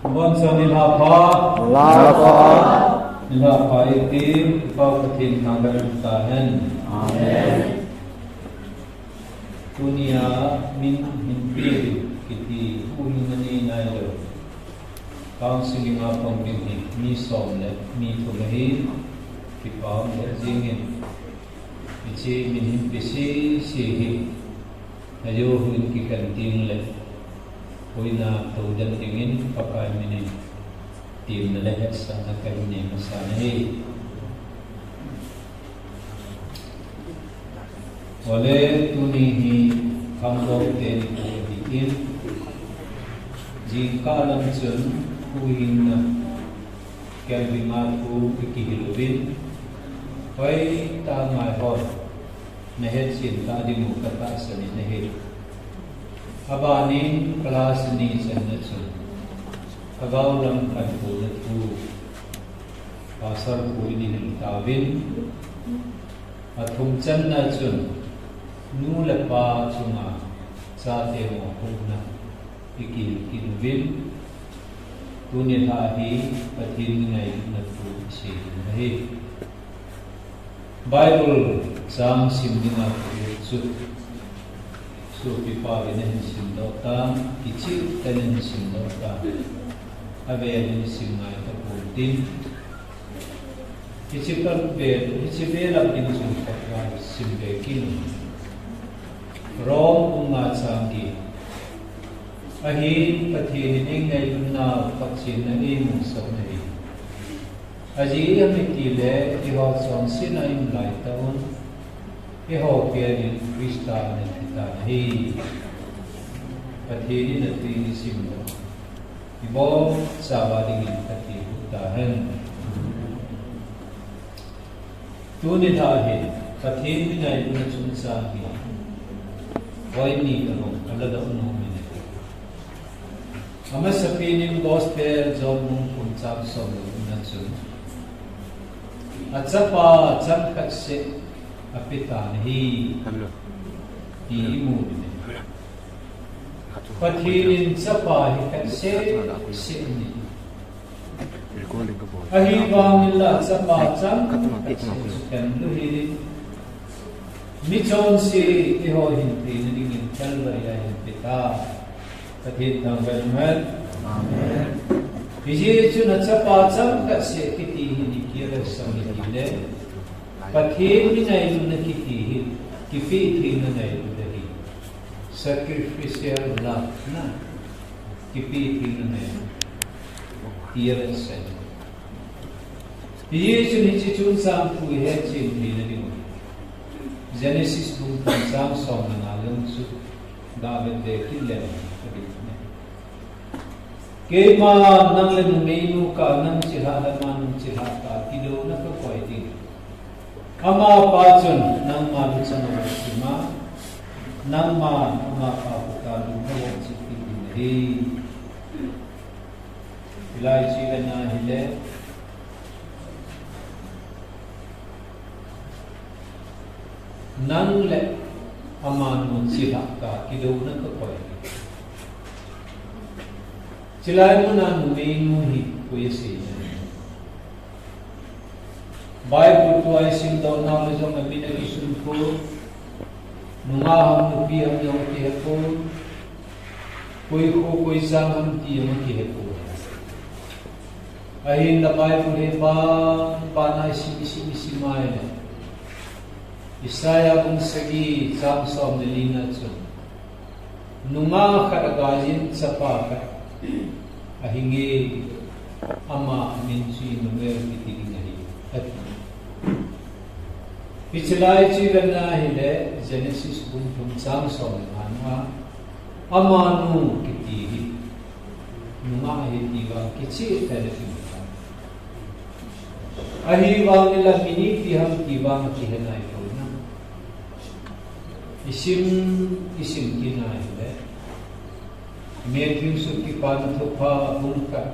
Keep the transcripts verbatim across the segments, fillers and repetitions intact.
Boncha nilhah pha. Nilhah pha. Nilhah pha iti, Pa Pathen thangvah in umtahen. Amen. Tunia min hin pe ding kiti huhhingna nei nailou. Counseling a pang ding hi mi som le mi thum ahi, kipa um le jingin. Hiche min hin pe sese hi, ajo hin kikhen ding le, hoina toden dingin Pakai minin temna le hetsahna kahin nei masa ahi. Ole tuni hi khangdong teni ahin, jingkah lam chun huhhingna kelvinga thu ikihil uvin, hoitah a ngai hon nahetchen tah diu katahsan in ahi. Abanin class ni channa chun lhagao lam khantouna thu Pastor pu in eihil tauvin, athum channa chun nu le pa chunga chate mopumna ikihil kit uvin, tuni lha hi Pathen ngailutna thu isei ding ahi. Bible chang sim dinga kalut chu, sopipa vin nahin simdoh tan, kicheh tah in nahin simdoh tan, avel in sim ngai tapon tin, hiche vel, hiche vel a ding chun Pathen simbe kit in, Rom bung nga chang get. Ahin Pathen in eingailutnau phatchenna eimusah nahi. Ajeh ipi ham itile, eiho chonsetna a ium laitah un, eiho khel in Christa ana thi tan ahi. Pathen in athu in isimdoh, ibonchauva dingin Pathen in phatthei boh tahen. Tuni lha hi Pathen in eingailutna chungchang hi point ni tobang kaladoh nom in ahi. Amasapen in Gospel John bung thum chang som le gupna chun, achapa changkhat seh apetan ahi, ti imu in ahi. Pathen in chapa hi khat seh seh ahi. Ahivangin la chapa changkhat seh chu khen lou hel in, michonse eiho hin theina dingin Calvary a ahin petan. Pathen thangvah in umhen. Amen. Hijeh chun achapa changkhat seh kiti hi ipi asei ham itile, Pathen in eingailutna kiti hi kipehthengna ngailut ahi. Sacrificial love na. Kipehthengna ngailut. Ti asei. Hijeh chun hiche chungchang thu ihetchen theina diu, Genesis bung thum chang som le nga lang chu gavet be kit leu kadei. Keiman nang le numeinu kah a nang chilhah le amanu chilhah kah a kidouna kakoi ding. Amapa chun nangma luchang a vahchim a, nangman amapa khut a lung navahchim kit ding ahi. Hilai chu ivet na hile, nang le amanu chilhah kah a kidouna kakoi. Chilai muna numeinu hi koi asei em? Bible thu a isimdoh nau le jong amin akisun pon, nungah ham nupi ham jong akihe pon, koi kho koi jang ham ti jong akihe pon. Ahinla Bible hi ban ban a isim isim isim a ahile, Isaiah bung sagi chang som le li na chun, nungah khat agaiyin chapa khat ahinge, ama min chu Immanuel kiti ding ahi, ati. Hiche lai chu ivet na hile, Genesis bung thum chang som le nga na, amanu kiti hi nungah ahi ti vang kicheh tah in akimu. Ahivangin la min ipi ham ti vang akihe nailou na. Isim, isim kit na hile, Matthew sut Kipana Thupha bung khat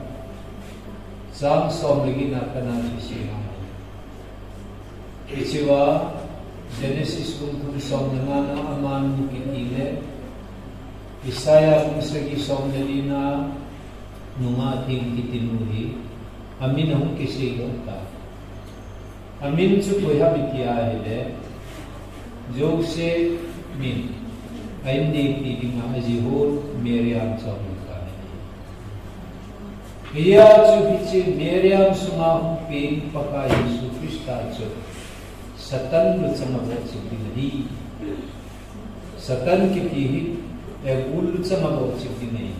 chang som le get na kana chu isim a, hichea Genesis bung thum som le nga na amanu kiti le, Isaiah bung sagi som le li na, Nungah Theng kiti nu hi amin ahung kisei lou tai. Amin chu koi ham iti ahile, Joseph min a inneipi dinga ajihon Mariam chu amin tai. Hijeh chun hiche Mariam sunga hung peng Pakai Jesu Christa chu Satan luchang abohchip ding ahi. Satan kiti hi, eh, gul luchang abohchip ding ahi.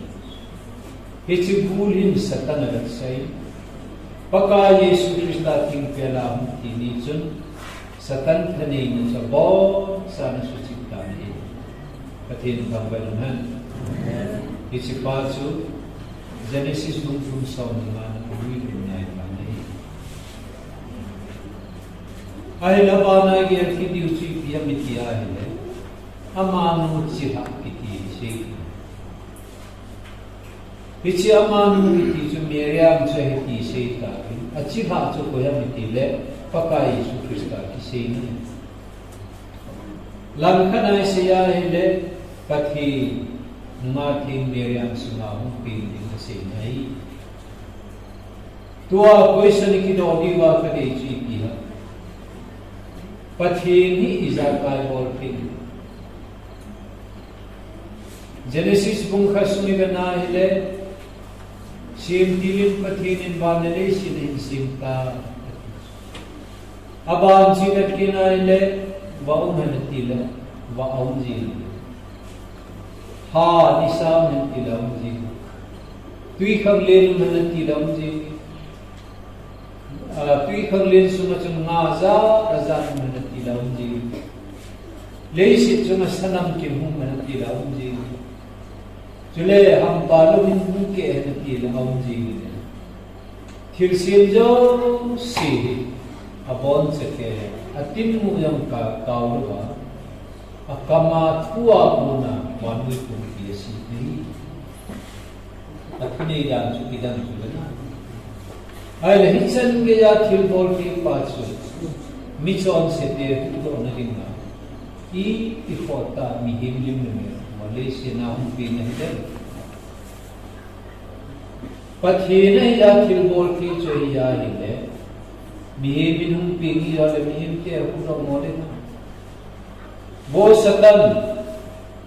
Hiche gul hin Satan avetsah in, Pakai Jesu Christa thingpel a hung thi ni chun, Satan thaneina chu aboncha'n asuchip tan ahi. Pathen thangvah in umhen. Hiche pa chu Genesis bung thum som le nga na lui lhun nai tan ahi. Ahile abana igel kit diu chu ipi ham iti ahile, amanu chilhah kiti hi sei. Hiche amanu kiti chu Mariam chu ahi ti sei tai. Achilhah chu koi ham itile, Pakai Jesu Christa kiseina ahi. Langkhat a isei ahile, Pathen Nungah Theng Mariam sunga hung peng ding aseina ahi. Tua question ikidoh diuva kadei chu ipi ham. Pathen hi ijakai bol thei. Genesis bung khat sung ivet na hile, semtil in Pathen in van le leiset ahin sem tai. Aban chu ivet kit na hile, va um hen atile, va um jin. Ha, nisa um hen atile um jin. Twikhanglen um hen atile um jin. Ah, twikhanglen sunga chun nga jat jat um hen atile um jin. Leiset chunga sanamkim hung hen atile um jin. Chule hampa lum in hung keh hen atile um jin. Thilsem jouse hi abonchakei, atinmu jong ka, kau louva, akama thu a kona vannoi pumpi asem ahi. Athunei dan chu kidang chu lena. Ahile hichan geiya thilbol thei pa chu michonsete huhdohna dinga i, ikhoh tah mihem lim le mel, Malaysia na hung peng ahile. Pathen ahiya thilbol thei chu ahi ahile, mihem in hung peng ahi ahile, mihemte huhdoh mo le na. Vo Satan,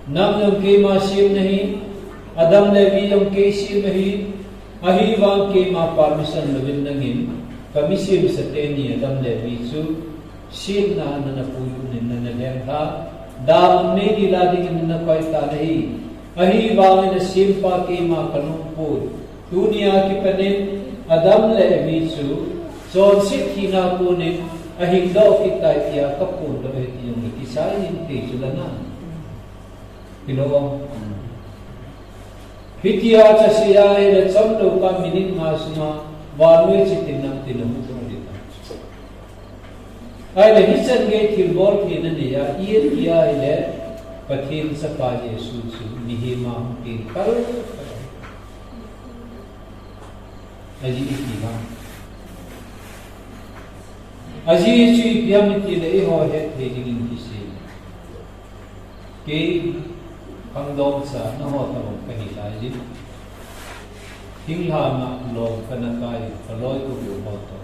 nang jong keima sem nahi, Adam le Evi jong kei sem ahi, ahivang keima permission louvin nangin, kami semsa teni Adam le Evi chu, semna a nana puilut in nana lenglha, dam nei ding la dingin nana koi tan ahi, ahivangin asempa keima kanom poi. Tunia kipanin Adam le Evi chu chonset thina konin ahingdoh kit tai tia kaphondoh ahi ti jong le kisai jing thei chu lena. Hilou. Hitia chu asei ahile chomlou kah minute nga sunga vannoi chitin namtin ahuhdoh ding ahi. Ahile hichan gei thilbol theina neiya i, iti ahile Pathen Chapa Jesu chu mihem a hung peng kal. Ajeh ipi ham. Ajeh chu ipi ham itile eiho hetthei dingin kisei. Kei khangdong cha naho tobang kahi laijin. Thinglhang a lom kana kai, kaloi kagol ho toh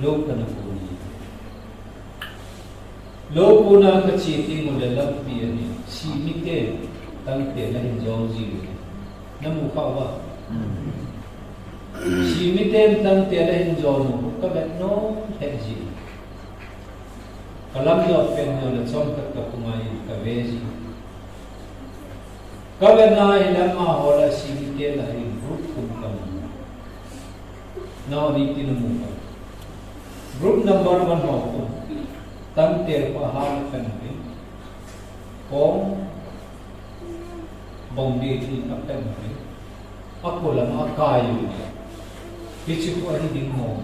lou kana kon in. Lou kona kache teng ule lampi ahin, simiten tangte nahin jon jiu. Namu khah uva. Simiten tangte nahin jon u, kavet nom lheh jin. Kalamjot pen ule chomkhat kakhongai in kave jin. Kavet na ahile amaho lah a simite lah a hin group thum kamu. Nao ni tin amu uva. Group number one ho khu tangte khu ahal a pen uve. Kong bong ding thil a pen uve. Akol lama akai uve. Hiche khu ahi ding mong.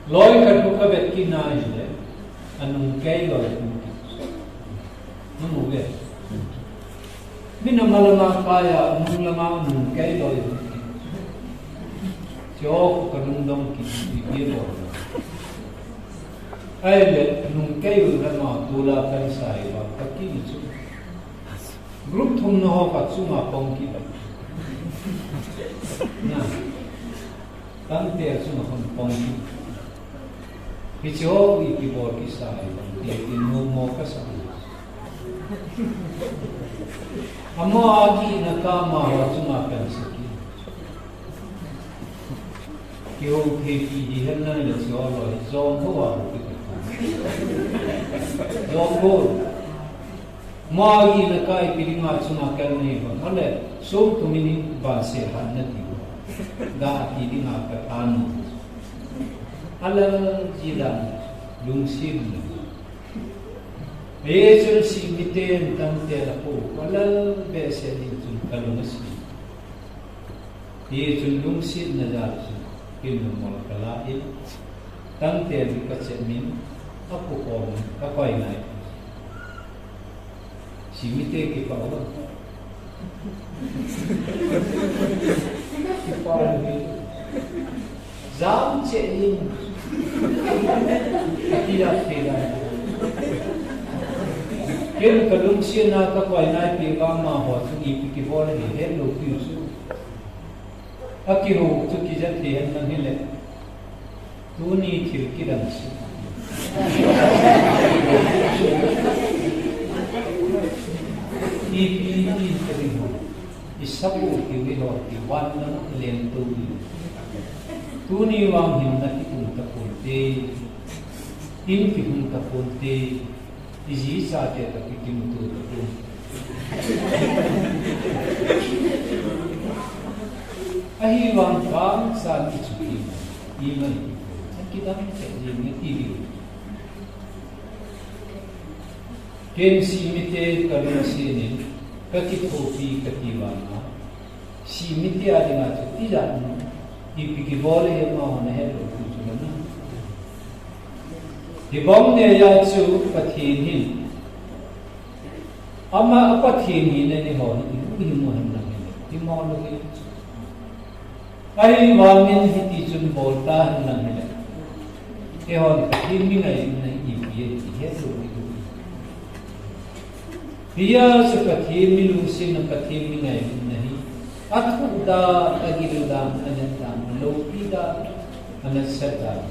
Loi khat khu kavet kit na ahile, anung kei loi khu kit. Namu uve. Min ama lama kai a, anung lama anung kei loi khu kit. Hiche khu kalungdong kit, ipi bol. Ahile, nung kei u lama tol a kansai uva, kakit chu. Group thum na ho khat chunga pang kit a. Na, tangte a chunga hung pang. Hiche ho i kibol kisa i bang te, ti mo mo kasa. Ama agihna kama ho chunga kansah e. Kihou thei pi di hen lang le chu lo, jong ho a ho pi. Jong ho. Ama agihna kai pi dinga chunga kal nei bang. Ale, sum tu mini ba se han na ti. Da ti dinga ka tan. Alal ji dan, lungsim na. Hichun si miten tangte la po, alal behseh in chun kalung asi. Hichun lungsetna jal chun, kin mol kala in, tangte li kache min, apu ko, kakoi nai. Si mite kipah uva. Kipah uva. Jam che in. Ati a te la. Ken kalungsetna kakoi nai pi ba ma ho chu ipi kibol hi helou pi chu. Akihou chu kijat thei hen lang hile. Tuni thil kidang si. Ipi, ipi, ipi, ipi. I sabu kiwi ho, i van lang lem tu ni. Tuni vang hin na kihung ta pon te. In kihung ta pon te. I ji sa te ta kikimu tu ta pon. Ahivang vang sa ni chu ki. I mai. Kidang te ni ni ti di. Ken si mite kalungset in, kakithopi kati vang a. Si mite a dinga chu tijat nu. Ipi kibol le hi ma hon helou tu chu na. Hibang ne ya chu Pathen hin. Ama a Pathen hi ne ni hon, i mu hi mu hen lang hin. Hi mo lo hi. Ahivangin hiti chun bol ta hen lang hile. Eihon Pathen mi ngailutna ipi e ti helou i tu. Hijeh chun Pathen mi lungsetna, Pathen mi ngailutna hi. Athuh dan, agil dan, anat dan, aloupi dan, anatsa dan.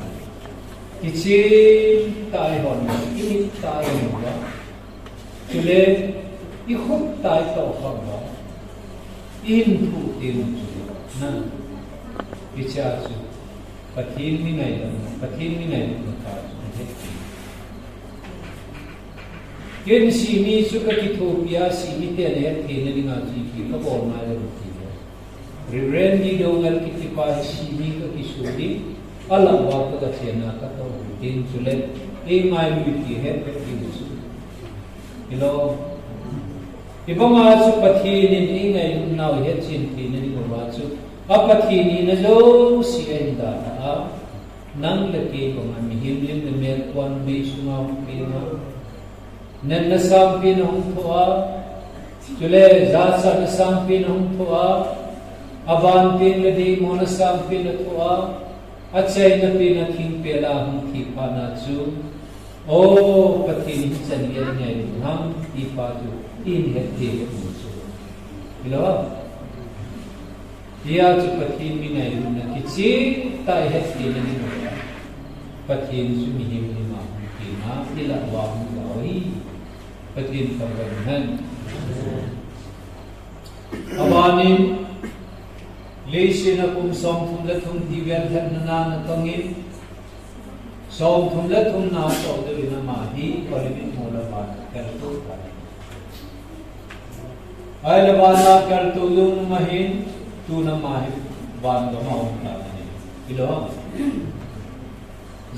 Kichen tah a eihon, kinit tah a eihon. Chule, i khut tai to kha ba. I hin thu tin chu. Na. Hiche chu. Pathen mi ngailutna, Pathen mi ngailutna kha chu. Ken si mi chu kakithopi a, si mite le het theina dinga chu ipi kabol ngai le ti. Reverend Di Dongel kiti pa hi si mi kakisui, alah uva ka kachena kato tin chule, eima lui ti het pet ding chu. Hello. Hibanga chu Pathen in eingailutnau hetchen theina diuva chu, a Pathen in ajouse ahin dana a, nang le kei banga mihem lim le mel puan mei sunga hung peng a, natna sangpen ahung thoh a, chule jachatna sangpen ahung thoh a, avan pen le deimona sangpen athoh a, achaina pen a thingpel a hung thi phat na chu, o Pathen hichan gei a ngailu ham ti pa chu ihin het thei u chu. Hilou a. Hijeh chun Pathen mi ngailutna kichen tah a ihet theina diuva, Pathen chu mihem lim a hung peng a, ilah uva hung lau hi. Pathen thangvah in hen. Abanin, leiset a kum somthum le thum ti vel lhenna na natong in, somthum le thum na toh deu in ama hi Olivet mol a vana kaltou tai. Ahile vana kaltou jong um ahin, tun ama hi van gam a um tan ahi. Hilou.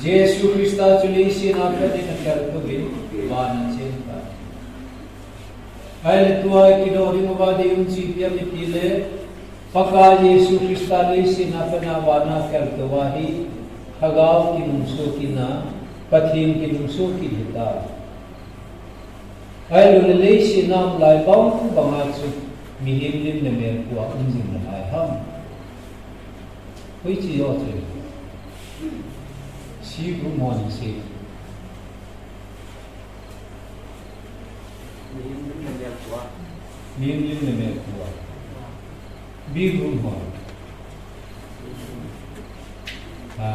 Jesu Christa chu leiset a pat in akaltou in, vana achen tai. Ahile tua kidoh ding uva deium chu ipi ham itile, Pakai Jesu Christa leiset a pat a vana kaltou ahi, lhagao kinungso kit na, Pathen kinungso kit hita. Ahilouleh leiset a um lai bang banga chu mihem lim le mel koi a um jing nalai ham? Hoiche jo chu. Si bu mon si. Mihem lim le mel koi a. Mihem lim le mel koi a. B group ho. Ha.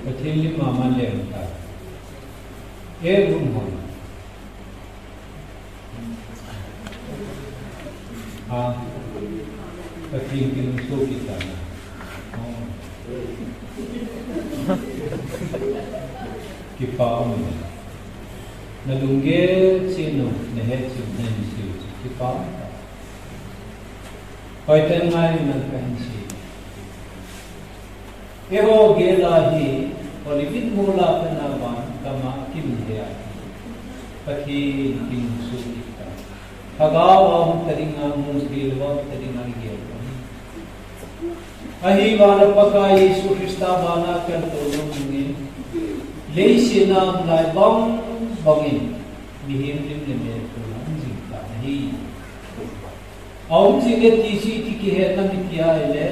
Pathen lim mama leng ta. A group ho. Ha. Pathen kinungso kit ta na. Oh. Kipa um. Na lunggel cheh u, na hetchet u, na hinsei u chu kipa um. Hoitah in ngai un lang kahin sei. Eiho gel a hi, Olivet mol a pat a van gam a kimu hi a hi. Pathen kinungso kit ta. Lhagao a hung ta ding a, mun gel a hung ta ding a, i gel u ahi. Ahivang a Pakai Jesu Christa van a kaltou nung in, leiset a um lai bang bang in, mihem lim le mel a um jing tan ahi. A um jing e ti chu iti kihet nam iti ahile,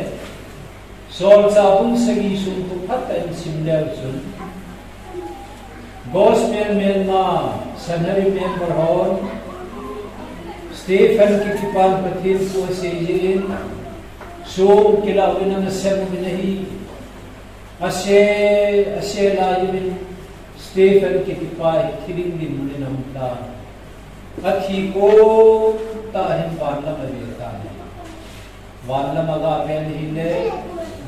Solchah bung sagi sung thu phatah in sim leu chun, Gospel melma, Sanhedrin member hon, Stephen kitipan Pathen thu asei jeh in, song kilah uvin ana sem uvin ahi. Ase, ase lai uvin, Stephen kitipa hi thi ding dinmun in aum tan. Athi kon tah in van lam ave tan ahi. Van lam a ga ven ahile,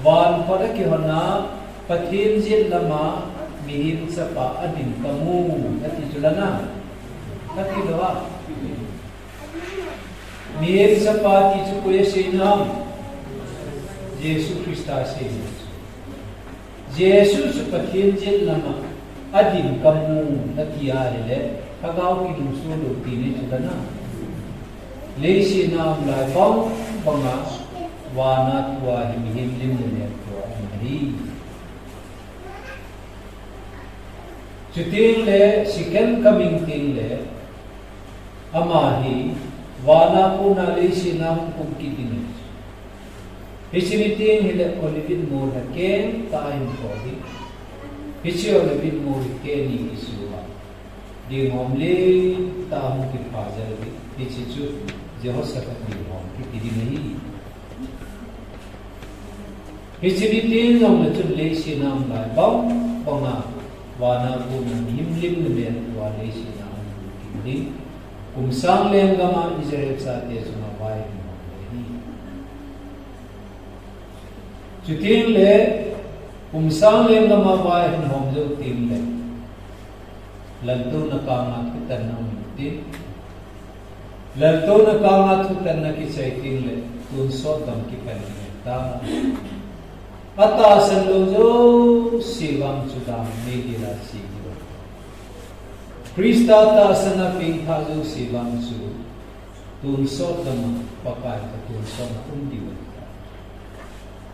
van khut a kihon a, Pathen jet lam a, mihem chapa ading kamu, ati chu la na. Ati lou a. Mihem chapa ti chu koi asei nam? Jesu Christa asei nam. Jesu chu Pathen jet lam a ading kamu, ati ahile, lhagao kinungso lou tina chu la na. Leiset a um lai bang bang a, van a tua hi mihem lim le mel tua ahi. Chuteng le, second coming teng le, ama hi, van a kon a leiset a hung kum kit ding ahi. Hiche ni teng hile Olivet mol a keng tah a ahin tho ding. Hiche Olivet mol hi keni kisu a, dingham lentah a hung kipha jel ding. Hiche chu Jehoshaphat dingham kiti ding ahi. Hiche ni teng jong le chun leiset a um lai bang bang a, van a kon a mihem lim le mel tua leiset a hung kum kit ding. Kum sang lenggam a Israel chate chunga vai ahin hom ding ahi. Chuteng le, kum sang lenggam a vai ahin hom jou teng le, laltouna kang a thutanna um ding. Laltouna kang a thutanna kichai teng le, tonsot gam kipan ding ahitai. Atahsan lou jouse vang chu dam meidil a che ding ahi. Christa tahsan a pengthah jouse vang chu tonsot gam a Pakai toh tonsot a um diu ahitai.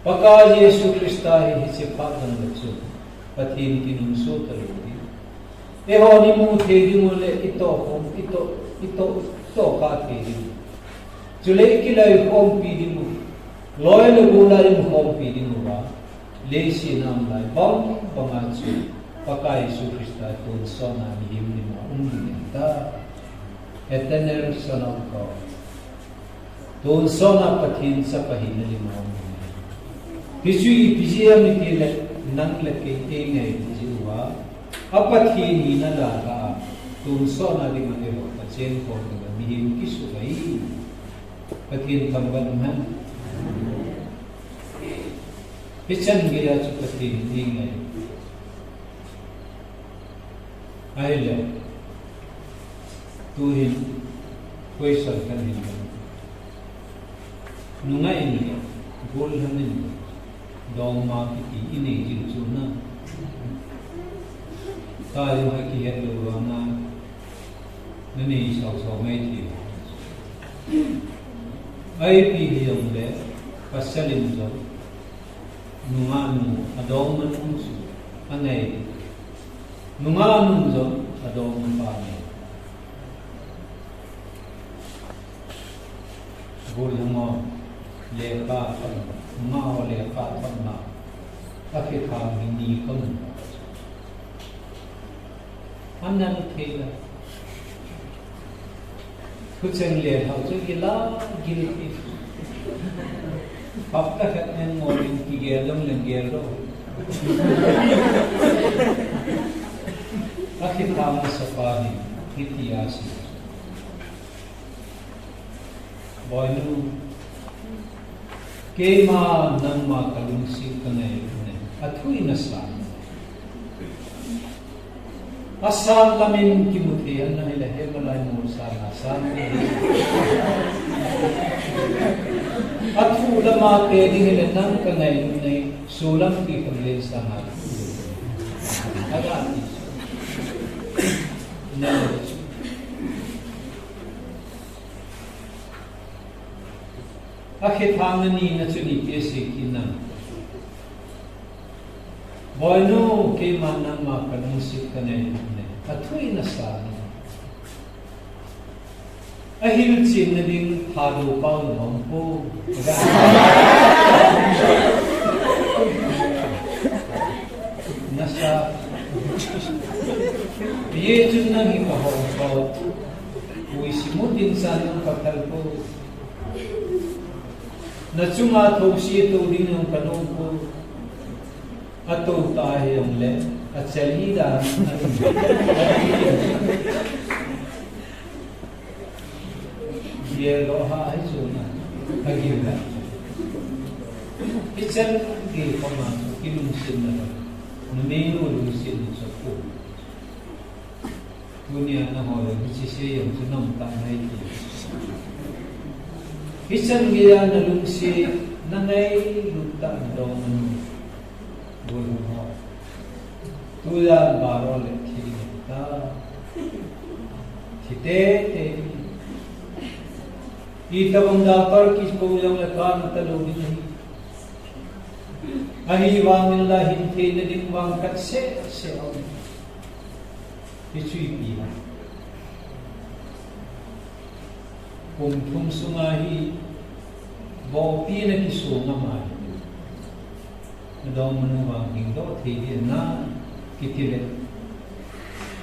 Pakai Jesu Christa hi hiche phat dang le chun Pathen kinungso talou ding. Eihon imu thei ding u le itoh khom, itoh, itoh, itoh kha thei ding u. Chule ikiloi khompi ding u. Loi le gol a imu khompi ding uva, leiset a um lai bang bang a chu Pakai Jesu Christa tonsot a mihem lim a um ding ahitai. Eternal Son of God. Tonsot a Pathen chapa hina lim a um ding ahi. Hichu ipi jeh ham itile, nang le kei eingailu jeh uva, a Pathen hina lah a tonsot a ding a eiho pachenkhom ding a mihem kisuh ahi. Pathen thangvah in umhen. Hichan geiya chu Pathen in eingailu. Ahile, tuhin question kahin dong. Nungah in, gollhang in, dongma kiti inei jing chu na. Tua jong akihet lou vang a, nanei sausau mai thei. Ipi hijongle, pasal in jong, nungah nu adongma nu chu angai. Nungah nu jong adongma pa angai. Gollhang ho lekha thot, nungah ho lekha thotna akithang hi ni kamu. Anal thei la. Thucheng le hau chu ila gil ti. Hapta khat nen ngol in kigel dong leng gel dong. Akithang sapa hi, hiti asei. Boinu, keima nangma kalungset kangai u ne. Athu in asan. Asan lamin kimu thei ana hile hemalai mol san asan. Athu lama te ding hile nang kangai u ne. Sulam ki kamlen san a. Aga ti. Na. Akhethang na ni na chu ni ti asei kit na. Boinu, keima nangma kalungset kangai u ne. Athu in asan. Ahilchen na ding Thadou pao na um po. Nasa. Ye chun nang hi kahou pao. Ui simu din san nang kathal po. Na chunga thousi tou ding nang kanom po. Atou ta hi jong le, achal hi dan. Ye lo ha hi chu na, agil na. Ichan gei khoma chu kilungset na lo. Numei nu lungset na chu ko. Tunia nangho le hiche sei jong chu nom tah nai ti. Hichan geiya nalungset, nangailut tah nadongmanu. Boi hung ho. Tujan baro le thi ta. Thi tete. Itobang doctor kikou jong le kana talou ding ahi. Ahivangin la hin theina ding vang khat seh seh aum. Hichu ipi ham. Kum thum sunga hi vohpi na kiso ngam ahi. Nadongmanu vang hingdoh thei ding na kiti le.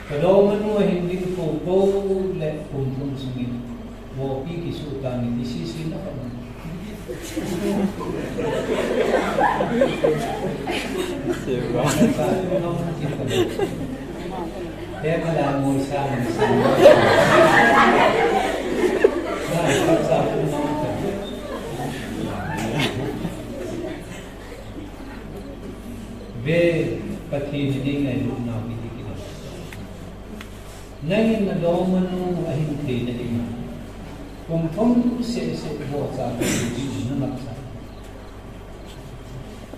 Kadongmanu ahin ding pou pou le kum thum sungin vohpi kiso tang in ti sisi na ka. Ve, Pathen in eingailut nau hi kidang. Nangin nadongmanu ahin theina dinga kum thum seh seh vohcha thei ding na ngapcha.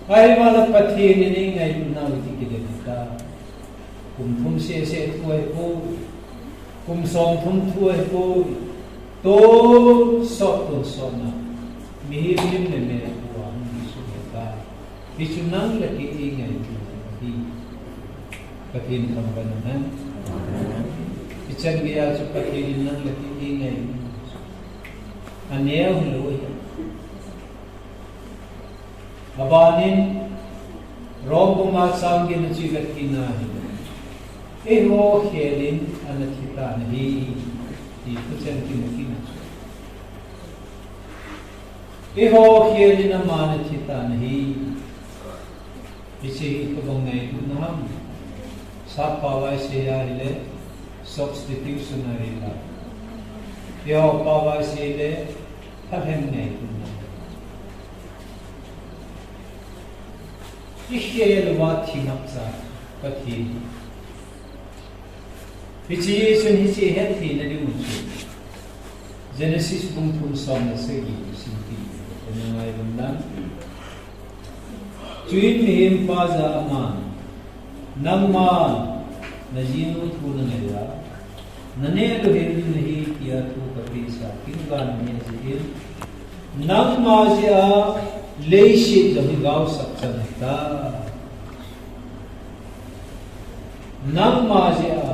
Ahivangin Pathen in eingailut nau hi kidang ta. Kum thum seh seh thu ahipoi. Kum som thum thu ahipoi. Tonsot tonsot na. Mihem lim le mel a hung kisu ta. Hichu nang le kei eingailut ahi. Pathen thangvah in um hen. Hichan geiya chu Pathen in nang le kei eingailut. Aneo hilou ahi. Abanin, Rom bung nga chang get na chu ivet kit na hi. Eiho khel in ana thi tan ahi. Ti thucheng kimu kit na chu. Eiho khel in ama ana thi tan ahi. Hiche hi itobang ngailutna ham. Sap pao a isei a hile substitutionary love. Eiho pao a isei le phalhen ngailutna. Ikhel uva thi ngapcha Pathen. Hiche hi chun hiche het theina diu chu Genesis bung thum som le sagi sim kit. Ana ngai lum dan. Chuin mihempa jah a aman, nangman najinu thu nanei a, naneh louhel ding nahi tia thu kapeh sa, kin ga naneh jeh in, nangma jeh a leiset jong hi gaosap chan ahitai. Nangma jeh a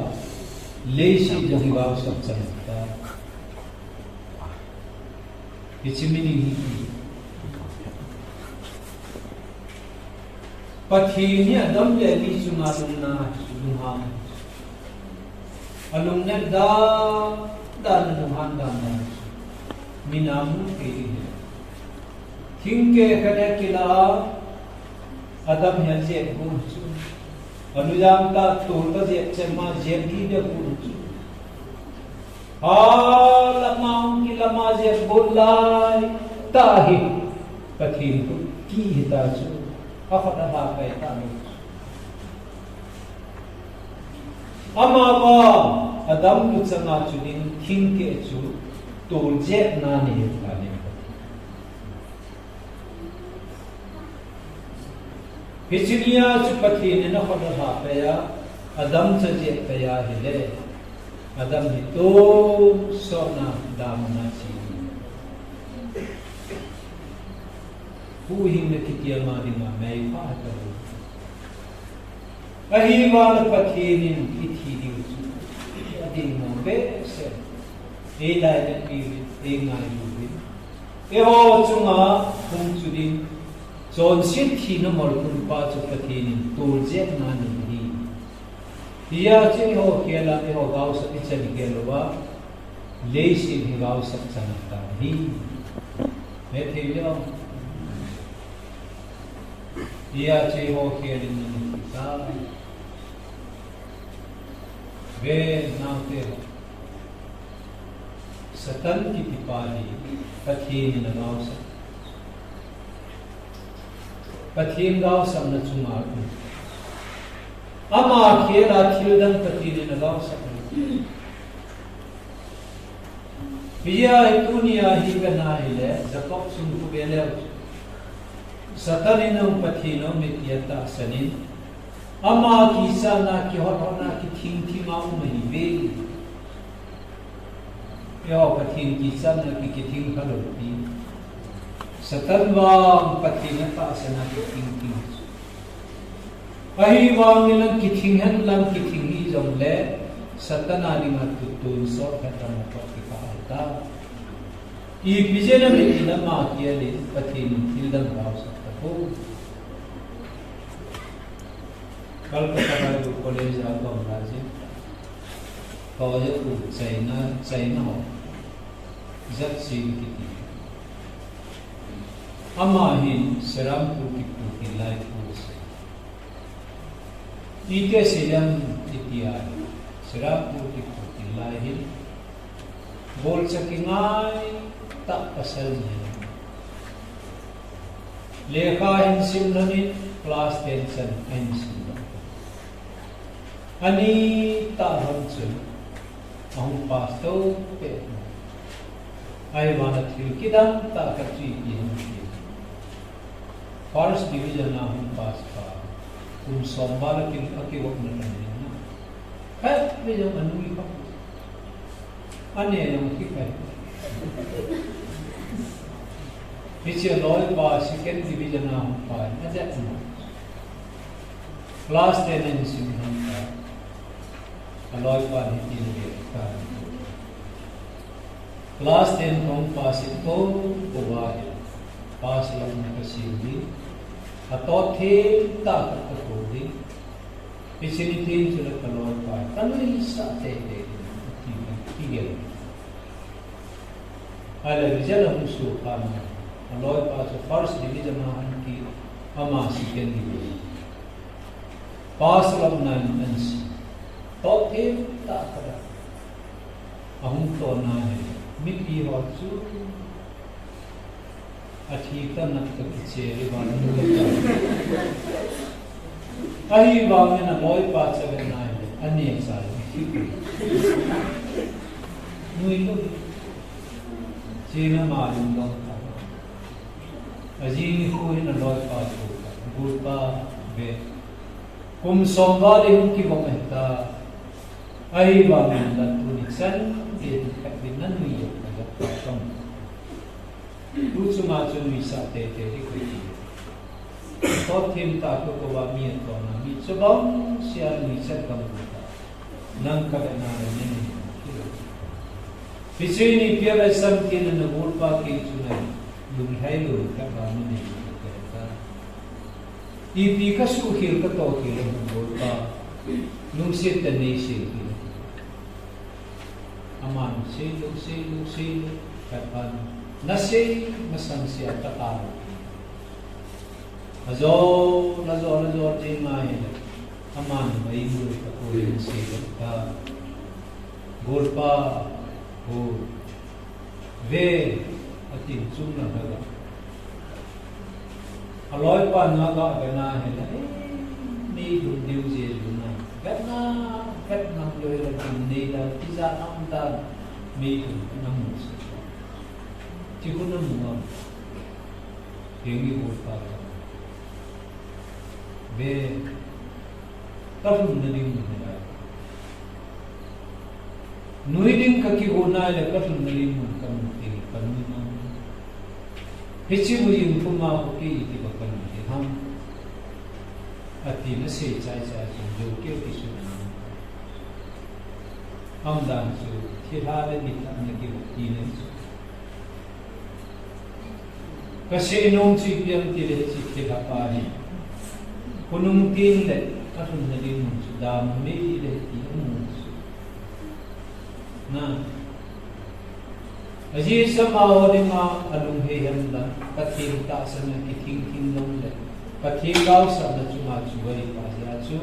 leiset jong hi gaosap chan ahitai. Hiche meaning hi, Pathen hi Adam le Evi chunga lungna, lunghang. Alungna dan dan, alunghan dan dan. Ina mu thei ding ahi. Thingkeh khat akila a, Adam hi ajep got chu. Anujang tah tol ta jep chet ma jep ding agot chu. Alam a hung kilam a jep got lai tah hi Pathen khut kihei ta chu. Akhut alha pai ta lou chu. Amavang Adam luchang a chun thingkeh chu tol jep na ni ahi. Hiche nia chu Pathen in akhut alha pai a, Adam chu ajep pai ahile, Adam hi tonsot na damun a che ding. Huhhingna kiti ama dinga mei pha ta lou. Ahivangin Pathen in ithi diu chu adih nom behseh. Eilainatpi uvin, eingailu uvin. Eiho chunga hung chu ding, chonset thina molkhum pa chu Pathen in tol jep na ni ahi. Hijeh chun eiho khel a, eiho gaosap ichan khel uva, leiset hi gaosap chan ahitai. Hethei leu. Hijeh chun eiho khel in ana thi tai. Ve naote ho. Satan kiti pa hi Pathen in agaosap. Pathen gaosapna chunga um. Ama khel a thil dang Pathen in agaosap. Hijeh a hi tunia hi kana hile, Jacob sung khu ve leu. Satan in jong Pathen aum e tia tahsan in. Ama kichatna kihot hotna kithing thing a um ahi ve. Eiho Pathen kichatna ki, kithing kha lou pi. Satan vang Pathen atahsan a kithing thing. Ahivangin lang kithing hen lang kithing hi jongle Satan a dinga tonsot khat dang a toh kipah ahitai. Ipi jeh a mi in ama khel in Pathen in thil dang gaosap tapoi. Calcutta Bible College a kaum lai jeh. College u China, China ho. Jat Singh kiti. Ama hin Serampore kipu kit lai pu asei. Iti asei em iti a, Serampore kipu kit lai hin, bolcha kingai tah pasal ni. Lekha ahin sim lhonin, class ten chan ahin sim lhon. Ani tah lhon chun, ahung pass tou peh. Ahivangin thil kidang tah khat chu ipi ham itile, first division a hung pass pa, kum som val a ki, akivopna lhon in, khat vei jong anui kha. Ane jong kikai. Hiche aloipa second division a hung pa in ajep mo. Class ten in sim hon ta. Aloipa in hiti in ajep tai. Class ten kahung pass in kou kou va hi. Pass louna kasem ding. Atot them tah khat kakou ding. Hiche ni tin chule kaloipa, kanuisat teitei, ati kigel. Ahile result ahung sukha na. Aloipa chu first division a ahin ki, ama second division. Pass louna in ahin sim. Tot them tah khat a ahung tona hi. Mipi ho chu athi ta nat ka kiche le vang nu ka ta. Ahivangin aloipa chu avet nai le, ane cha le. Nui lou. Chena ma lung dong ta. Ajing nikho hin aloipa chu ta. Golpa ve. Kum som val in kivop e ta. Ahivangin la tuni chan, e, khat vin nanui e, ka ja pa tong. Tu chunga chu nuisat teitei ding koi ti. Tot them tah kakou va mi atona mi chu bang sia nuisat kamu ta. Nang kavet na le nen. Hiche ni pia ve sam ti na na golpa kei chu na lunghei lou khat va mi nei ta. Ipi kasuh khel katoh khel a hung golpa. Lungset tah nei sei khel. Aman seilou, seilou, seilou. Pan, nasei masang sia ta ka. Ajo, najo, najo, jing ngai le. Aman mai mu ka ko yin se ka. Golpa, ho. Ve, atin chung na ga. Aloipa na ga ve na he na, eh, mi dum diu je lu na. Ve na, ve na jo le dum nei da, ti ja am da, mi dum na mu se. Ti ko na mu am. Ye ngi golpa. Ve, ka lhun na ding mun lai. Nui ding ka kihou nai le ka lhun na ding mun ka mu ding ka nui na. Hiche mu ding puma ko ki iti ba ka nui ding ham. Ati na sei chai chai chu jo keu ki su na. Am dan chu thilha le ni ta na ki ti na chu. Ka seinom chu ipi ham ti le hiche thilha pa hi. Khonung tin le ka lhun na ding mun chu dam me ti le ti mun chu. Na. Aji sama ho ding a alung hei hem la, Pathen tahsan a kithing thing jong le. Pathen gaosapna chunga chu vai pa jia chu,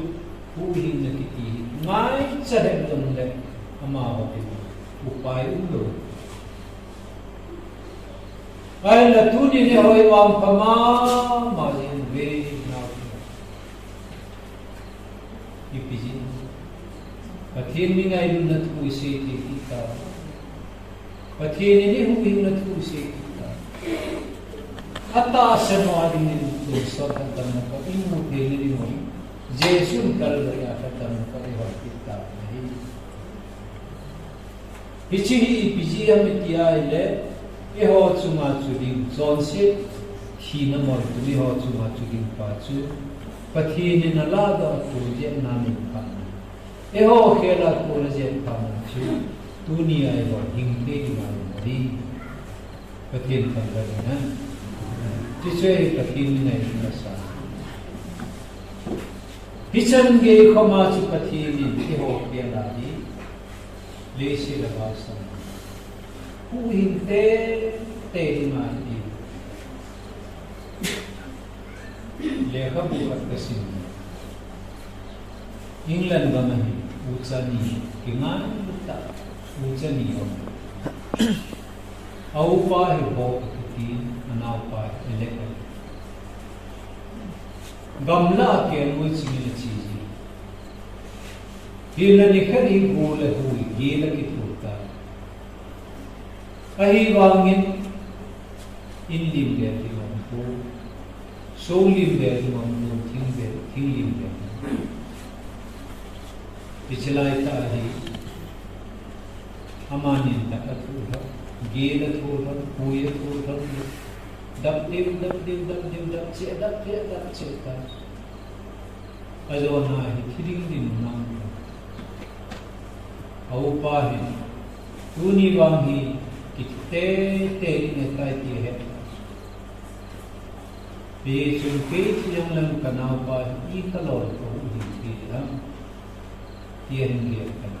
huhhingna kiti hi. Ngaicha hem jong le, amaho ding a. Upai um lou. Ahinla tuni ni hoi vang pha mama jeng ve nau. Ipi jeh. Pathen mi ngailutna thu isei thei kit ta. Pathen in eihuhhingna thu isei kit ta. Atahsan ho a dingin tonsot lhatdamna khat imu theina ding u. Jesun Calvary a lhatdamna khat eihon kit ta ahi. Hiche hi ipi jeh ham iti ahile, eiho chunga chu ding, chonset thina moitum eiho chunga chu ding pa chu, Pathen in alahdoh a toljetna nei phat na. Eiho khel a tol ajet phat na chu, tuni a eiho hing thei ding ahi. Pathen thangvah in. Hiche chu hi Pathen mi ngailutna sa. Hichan gei khoma chu Pathen in eiho khel a hi. Leiset a gaosap. Huhhing tei tei ding ahi. Lekhabu khat kasim. England gam ahi, ucha ni, kingailu tah, ucha ni aum. A upa hi Bob akiti, anaopa hi Alec ahi. Gamla a kelngoi chingin ache ji. Hinla nikhat hi gu le hui, gel akithol tai. Ahivangin, in lim bel ding aum poi. Song lim bel ding aum poi, thing bel, thing lim bel. Hiche lai tah hi, amanin dak athoh lhon, gel athoh lhon, hui athoh lhon, dap diu, dap diu, dap diu, dap cheh, dap cheh, dap cheh tai. Ajona hi thi ding dinmun aum. A upa hin, tuni vang hi kithi teitei ding ahitai ti ahet. Hichun kei thi jongleng ka naopa hi kalol kahuhhing thei ding ham, ti ahin gel tai.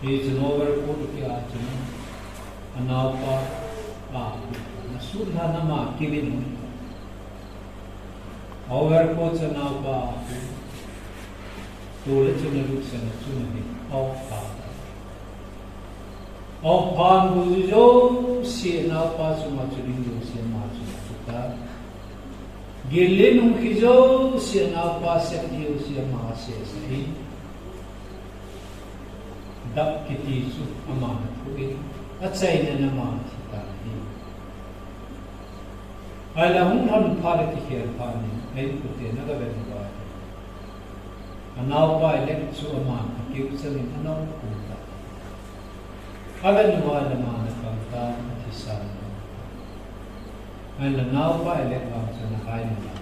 Hichun overcoat kia chun, anaopa, a, nasutlhah nama kivin. Overcoat chu anaopa a pui. Tule chun aluksan a chun ahi. Aopa. Aopa bu jouse anaopa chunga chu ding jouse ama chunga chu ta. Gel le nung khi jouse anaopa sep jouse ama sep sep in. Dap kiti chu ama na phu in. Achaina nama thi ta hi. Ahinla hung lhon phat le kikhel phat in, a inkote na gavet uva. Anaopa Alec chu aman akiu changin ana um kum ta. Avet uva le aman akam ta, athisan. Ahinla naopa Alec vang chu ana hai na.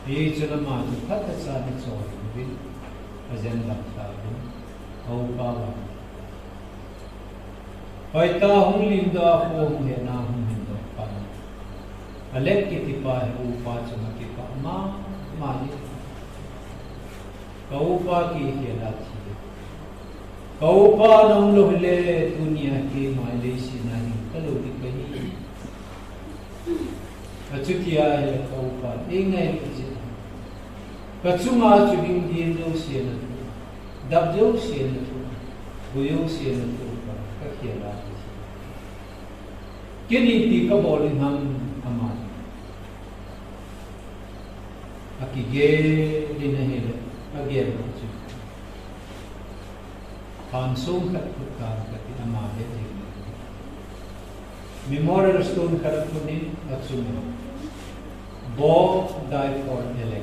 Hichun ama chu phatechan achol uvin, ajen lam ta uvin, a upa vang. Hoitah a hung lim doh a, kho hung hetna hung hin doh pan. Alec kitipa hi upa chunga kipah mama in. Ka upa kikhel a thi. Ka upa nang lou hile, tunia keima leiset a ding kalou ding kahi. Achutia hile ka upa, eingailu jeh. Kachunga chu ding ding jouse natoh, dap jouse natoh, bu jouse natoh, kakhel a. Kei in ipi kabol ding ham, ama akigel in ahile, agel chu Phan song khat phut tan kati, ama he jing. Memorial stone khat aphut in achunga, Bob died for Alec.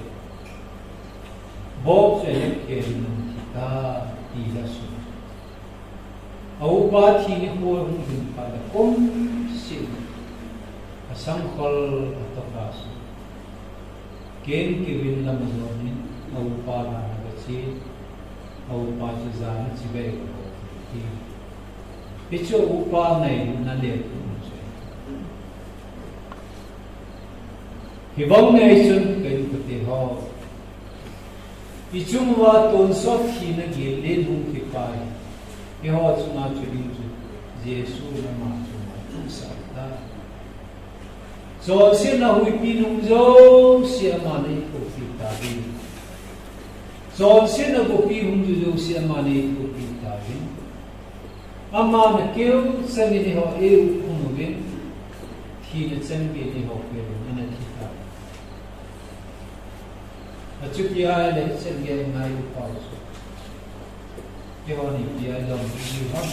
Bob chu Alec khel in athi tai, ti la sun. A upa thi nikho hung hin phat le kumseh a sangkhol atoh a sun. Ken Kevin lam ajon in, a upa lah a gache, a upa chu jan a chibai ko ti. Hichu a upa ngailutna le tu chu. Hibang ngai chun ka inkote ho, ichung uva tonsot thina gel len hung kipai. Eiho chunga chu ding chu Jesu in ama chunga thu asah tai. Chonsetna huipi nung jouse aman eithoupi tauvin. Chonsetna gopi hung jou jouse aman eithoupi tauvin. Aman akeu changin eiho eiu khum uvin. Thina chanpeh in eiho keu uvin, ana thi tai. Achutia ahile hichan gei ngailu pau chu. Keihon ipi a ilom diu ham?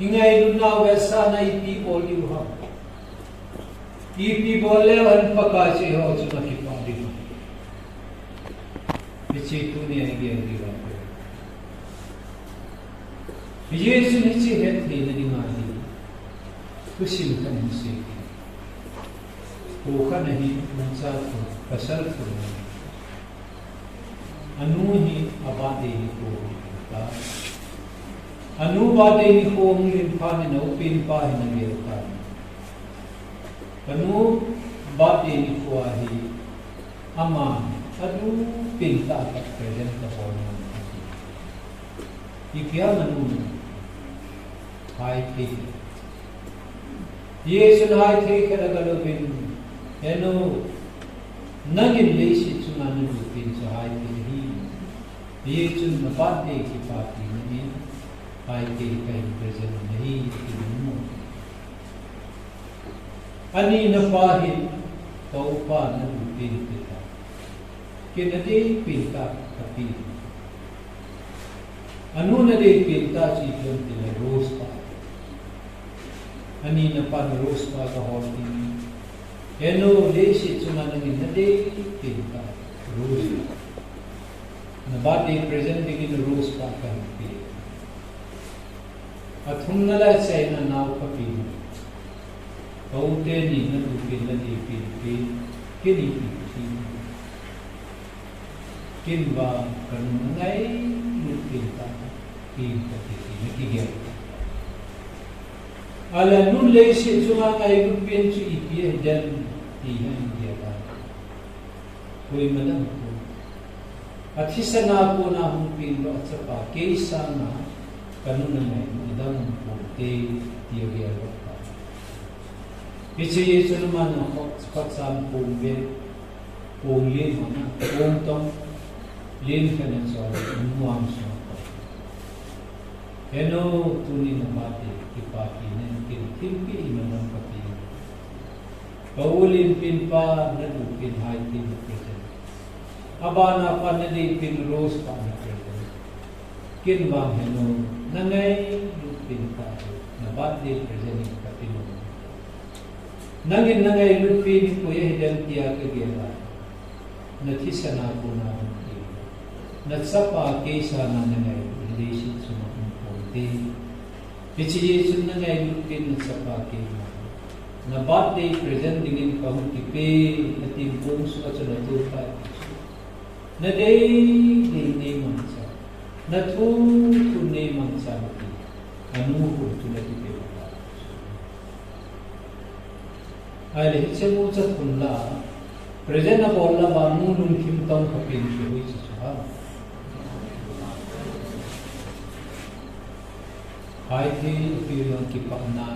Ingailutnau vetsahna ipi bol diu ham? Ipi bol leu hen Pakai chu eiho chunga kipah ding ham? Hiche tunia igel diu ham? Hiche chun hiche hettheina dinga hi thusim khat hin sei. Pu khat ahi, nucha thum, pasal thum ahi. Anu hi a birthday nikho ahi tai. Anu birthday nikho hung lhin phat in a upipa hin agel tai. Kanu birthday nikho ahi, aman adu pin tah a present kabol nom ati. Ipi ham anu? Haithei. Hichun haithei khat aga louvin, "He nu, nangin leiset chunga nalu pen chu haithei ahi. Hichun na birthday kipapina in haithei kahin present nahi," ati nu. Ani napa hin, "Ka upa nalu pen kiti ta. Kei nadei pen tah kape." Anu nadei pen tah chu ipi ham itile rose pah. Ani napan rose pah gahol in, "He nu, leiset chunga nangin nadei pen tah rose pah. Na birthday present dingin rose pah kahin pe." Athumna le achaina nao kapi. Ka u teni nalu pen nadei pen pen, kei ni pen pen. Ken vang kanu nangailut pen tah pen kati, ati na kigel. Ahile nu leiset chunga ngailut pen chu ipi ahi dem ti na kigel a. Koima dang pon. Athisan a kona hung pen lou achapa kei sanga kanu nangailutna dang pon te ti agel lou ta. Hiche chun aman akhut, khutcham pon ve, pon len ho na, pon tong len khat ana chol, amu a amu sung a. He nu, tuni na birthday, kipapina in ken thilpeh imacha kape. Ka u lenpen pa nalu pen haithei na present. Abana pa nadei pen rose pah na present. Ken vang he nu, nangailut pen tah hi na birthday present in kape nom. Nangin nangailut pen hi koi ahi dem tia kagel a, nathisan a kona hung pen lou, nachapa kei sanga nangailut hi leiset chunga um ponte. Hiche chun nangailut pen nachapa keima, na birthday present dingin kahung kipe, natimpong sunga chun natoh tai ti chu. Nadei dei neimangcha, nathu thu neimangcha nati, anu hung chu nati pe ta. Ahile hiche nucha thum lah a present abol lah uva nu lungthim tong kapen chu hoiche chu ham? Hai thei, ipi jong kipana.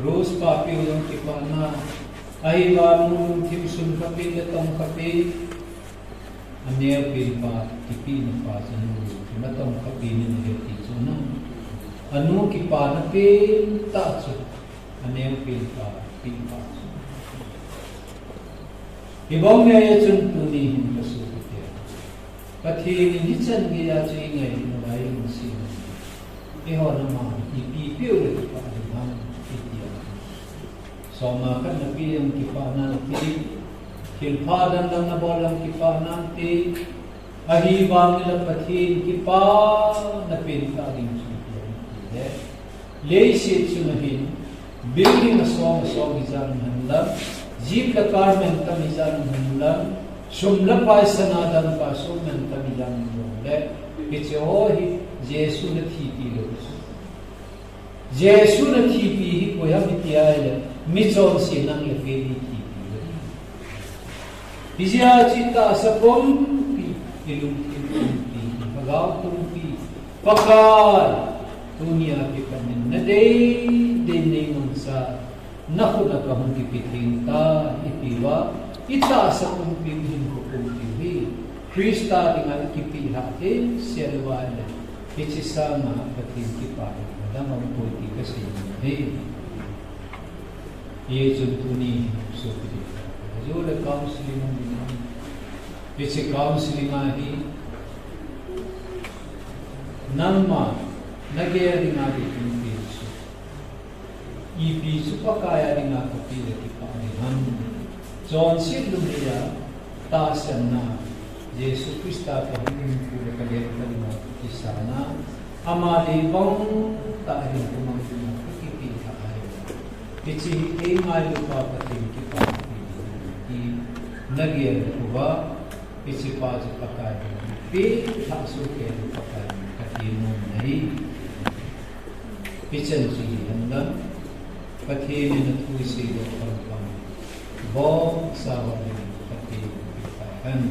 Rose papi jong kipana. Ahivang lungthim sung khapi le tong khapi. Aneo pen pa, kipi na pa chu anu lungthim atong khapi ni na he ti chu na. Anu kipana pen tah chu. Aneo pen pa, kipi pa chu. Hibang nge chun tuni hin ka su kiti. Pathen in hichan geiya chu i ngai na lai in si. Eiho nama ipi piu le kipa ding ham iti a. Soma khat na pi jong kipa nante. Thilpha dang dang na bol jong kipa nante. Ahivang in la Pathen kipa na pen tah ding chu ti le. Leiset chunga hin, building asong asong hi jong um henlang, jeep le car mantam hi jong um henlang, sum le pai sana dangka sum mantam hi jong um jongle, hiche ho hi Jesu na thipi lou. Jesu na thipi hi koi ham iti ahile, michonse nang le kei ni thipi lou. Hijeh a chu tahsa pumpi, ilungthim pumpi, ilhagao pumpi, Pakai, tunia kipat in nadei dei nei mangcha, nakhut a kahung kipe theng tai, iti uva, itahsa pumpi, ihinkho pumpi hi, Christa dinga ikipe lhah thei sel uva ahile, hiche sanga Pathen kipa hi, adang aumpoi ti kasei ahi. Hichun tuni, so kiti. Ajo le counseling um ding. Hiche counseling a hi, nangma, nagel dinga ding pumpi chu. Ipi chu Pakai a dinga kape le kipa ding ham. Chonset lungheija, tahsanna, Jesu Christa kahung umpu le kalen ka dinga kisana, ama dei bang tah hin kumang dinga kakipe lhah ahi. Hiche hi kei ngailupa Pathen kipa ti nagel uva, hiche pa chu Pakai ding, pe lhah soh kei Pakai ding kati nom ahi. Hichan chu hihen lang, Pathen in athu isei doh pang pang, bongsa uva ding Pathen in kipa hen.